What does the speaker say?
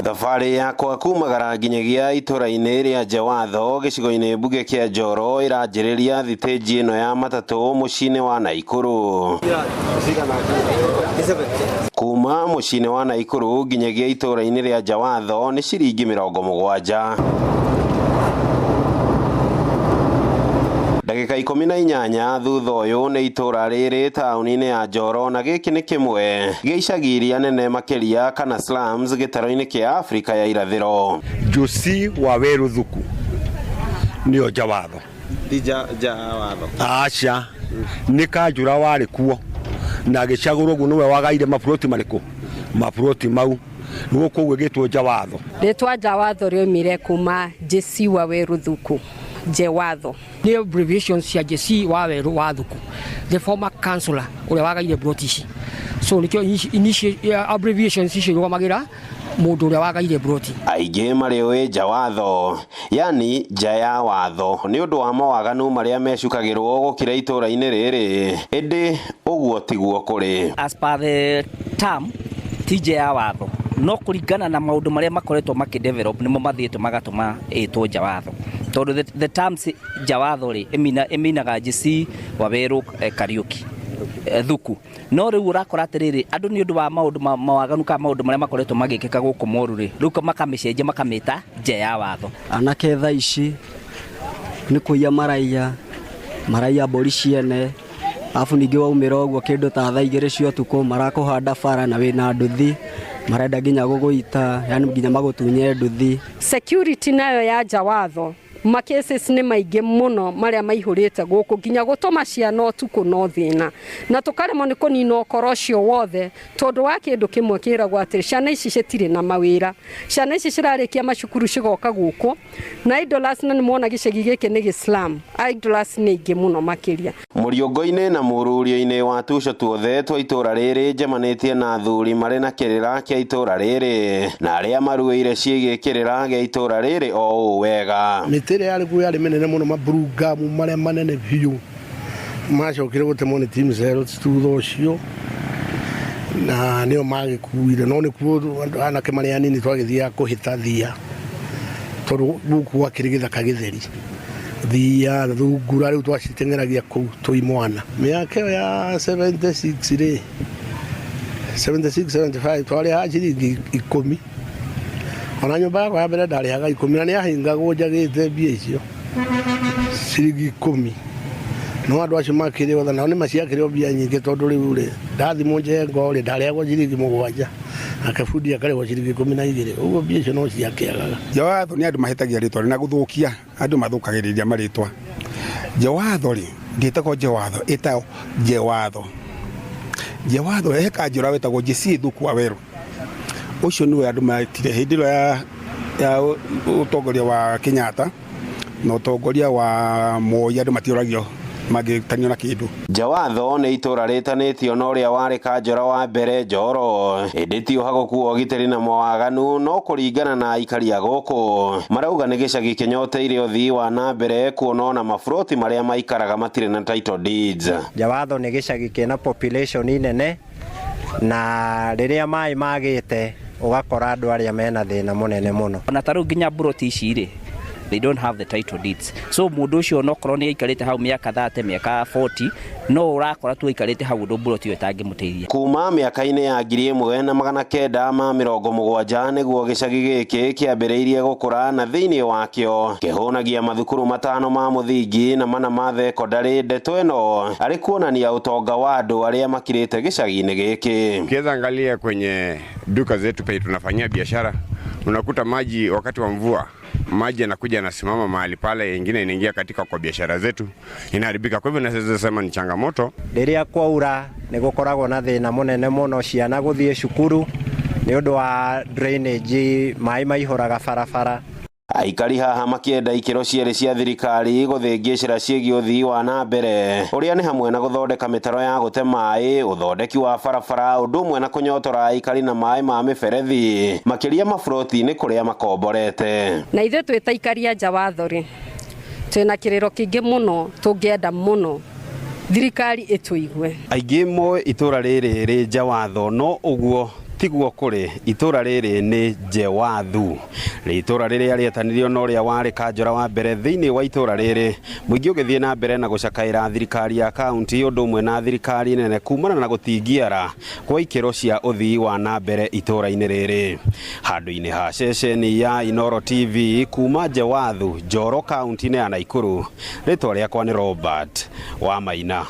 Thabarĩ yakwa kumagara nginyagia itũra-inĩ rĩa Njewatho gĩcigo-inĩ mbunge kĩa Njoro ĩranjĩrĩria thitĩnji ĩno ya matatũ mũciĩ-inĩ wa Naikuru. Kuma mũciĩ-inĩ wa Naikuru nginyagia itũra-inĩ rĩa Njawatho nĩ ciringi 70. Ndagĩka 18 thutha ũyũ nĩ itũra rĩrĩ taũni-inĩ ya Njoro na gĩkĩ nĩ kĩmwe gĩa icagi iria nene makĩria kana slums gĩtaro-inĩ kĩa Afrika ya irathĩro. Josi wa Weru Thuku nĩyo Njawatho. Ti Njawatho. Aca, nĩ kanjũra warĩ kuo na agĩcagũrwo ũguo nĩwe wagaire maburoti marĩkũ? Maburoti mau nĩguo koguo ĩgĩtwo Njawatho. Rĩtwa Njawatho rĩoimire kuma Jesi wa Weru Thuku, Njewatho. Nĩ abbreviation cia Jesi wa Weru wa Thuku, the former councillor ũrĩa wagaire plot ici. So nĩkĩo abbreviations icio irũgamagĩra mũndũ ũrĩa wagaire plot. Aingĩ marĩũĩ Njawatho, yani nja ya watho, nĩ ũndũ wa mawaganu marĩa mecukagĩrwo gũkira itũra-inĩ rĩrĩ, ĩndĩ ũguo tiguo kũrĩ. As per the term, ti nja ya watho, no kũringana na maũndũ marĩa makoretwo makĩdevelop nĩmo mathiĩte magatũma ĩtwo Njawatho, tondũ the terms Njawatho rĩ ĩminaga Jesi wa Weru Kariuki Thuku. No rĩu ũrakora atĩrĩrĩ, andũ nĩ ũndũ wa maũndũ mawaganu kana maũndũ marĩa makoretwo magĩkĩka gũkũ moru rĩ, rĩu makamĩcenjia makamĩta nja ya watho. Anake thaa ici nĩ kũiya maraiya, maraiya mbũri ciene, alafu ningĩ waumĩra ũguo kĩndũ ta thaa 2 cia ũtukũ marakũhanda bara na wĩna nduthi, marenda nginya gũgũita, yani nginya magũtunye nduthi. Security nayo ya Njawatho, ma cases nĩ maingĩ mũno marĩa maihũrĩte gũkũ nginya gũtũma ciana ũtukũ no thĩna, na tũkaremwo nĩ kũnina ũkora ũcio wothe tondũ wa kĩndũ kĩmwe kĩragwo atĩrĩ, ciana ici citirĩ na mawĩra, ciana ici cirarĩkia macukuru cigoka gũkũ na idlers, na nĩmwona gĩcagi gĩkĩ nĩ gĩslam, idlers nĩ aingĩ mũno makĩria. Mũriũngũ-inĩ na mũrurio-inĩ wa tuco tuothe twa itũra rĩrĩ njemanĩtie na athuri marĩ na kĩrĩra kĩa itũra rĩrĩ na arĩa maruĩire ciĩgiĩ kĩrĩra gĩa itũra rĩrĩ o ũũ wega. Mĩtĩ ĩrĩa yarĩ kuo yarĩ mĩnene mũno, maburungamu marĩa manene biũ macokire gũtemwo nĩ team cells thutha ũcio, na nĩo magĩkuire, no nĩkuo anake marĩ anini twagĩthiaga kũhĩta thia, tondũ gũkũ gwakĩrĩ gĩthaka gĩtheri, thia thungura rĩu twaciteng'eragia kũu twĩ mwana. Mĩaka ĩyo ya 76 rĩ, 76 75 twarĩhaga ciringi 10. Ona nyũmba yakwa ya mbere ndarĩhaga 10 na nĩyahingagwo njagĩte mbia icio ciringi 10. No andũ acio makĩrĩ othe nao nĩmaciakĩrĩ o mbia nyingĩ, tondũ rĩu rĩ ndathimwo njengo rĩ ndarĩhagwo ciringi 7, nake bundi akarĩhwo ciringi 12, ũguo mbia icio no ciakĩagaga. Njawatho nĩ andũ mahĩtagia rĩtwa na gũthũkia, andũ mathũkagĩrĩria marĩtwa. Njawatho rĩ ndĩtagwo Njawatho, ĩtagwo Njewatho. Njewatho he kanjũra wetagwo Jesi Thuku wa Weru, ũcio nĩwe andũ metire hĩndĩ ĩrĩa ya ũtongoria wa Kenyatta na ũtongoria wa Moi, andũ matioragio mangĩtanio na kĩndũ. Njawatho nĩ itũra rĩtanĩtio na ũrĩa warĩ kanjũra wa mbere Njoro, ĩndĩ ti ũhagũku wa ũgitĩri na mawaganu, no kũringana na aikari a gũkũ marauga nĩ gĩcagi kĩnyoteire ũthii wa na mbere, kuona ona maburoti marĩa maikaraga matirĩ na title deeds. Njawatho nĩ gĩcagi kĩna population nene, na rĩrĩa maĩ magĩte ũgakora andũ arĩa mena thĩna mũnene mũno. Ona ta rĩu nginya buroti ici rĩ, they don't have the title deeds. So mũndũ ũcio onokorwo nĩ aikarĩte hau mĩaka 30, mĩaka 40, no ũrakora tu aikarĩte hau ũndũ buroti ĩyo ĩtangĩmũteithia. Kuma mĩaka-inĩ ya 1970 nĩguo gĩcagi gĩkĩ kĩambĩrĩirie gũkũra, na thĩinĩ wakĩo kĩhũnagia mathukuru 5 ma mũthingi na 4 ma thekondarĩ. Ndeto ĩno arĩ kuonania ũtonga wa andũ arĩa makirĩte gĩcagi-inĩ gĩkĩ. Ukiweza angalia kwenye duka zetu penye tunafanyia biashara, unakuta maji wakati wa mvua maji yanakuja yanasimama mahali pale, ingine inaingia katika kwa biashara zetu inaharibika. Kwa hivyo naweza sema ni changamoto. Rĩrĩa kwaura nĩ gũkoragwo na thĩna mũnene mũno ciana gũthiĩ cukuru nĩ ũndũ wa drainage, maĩ maihũraga barabara. Aikari haha makĩenda ikĩro cierĩ cia thirikari gũthĩngĩcĩra ciĩgiĩ ũthii wa na mbere, ũrĩa nĩ hamwe na gũthondeka mĩtaro ya gũte maĩ, ũthondeki wa barabara, ũndũ ũmwe na kũnyotora aikari na maĩ ma mĩberethi, makĩria maburoti-inĩ kũrĩa makomborete. Na ithuĩ twĩ ta aikari a Njawatho rĩ, twĩna kĩrĩro kĩingĩ mũno tũngĩenda mũno thirikari ĩtũigue. Aingĩ moĩ itũra rĩrĩ rĩ Njawatho, no ũguo Tiguo kũrĩ, itũra rĩrĩ nĩ Njewathu, itũra rĩrĩa rĩetanirio na ũrĩa warĩ kanjũra wa mbere thĩinĩ wa itũra rĩrĩ. Mũingĩ ũgĩthiĩ na mbere na gũcakaĩra thirikari ya kaunti ũndũ ũmwe na thirikari nene kumana na gũtingiara kwa ikĩro cia ũthii wa na mbere itũra-inĩ rĩrĩ. Handũ-inĩ ha ceceni ya Inooro TV kuma Njewathu, Njoro, kaunti-inĩ ya Naikuru, rĩtwa rĩakwa nĩ Robert Wamaina.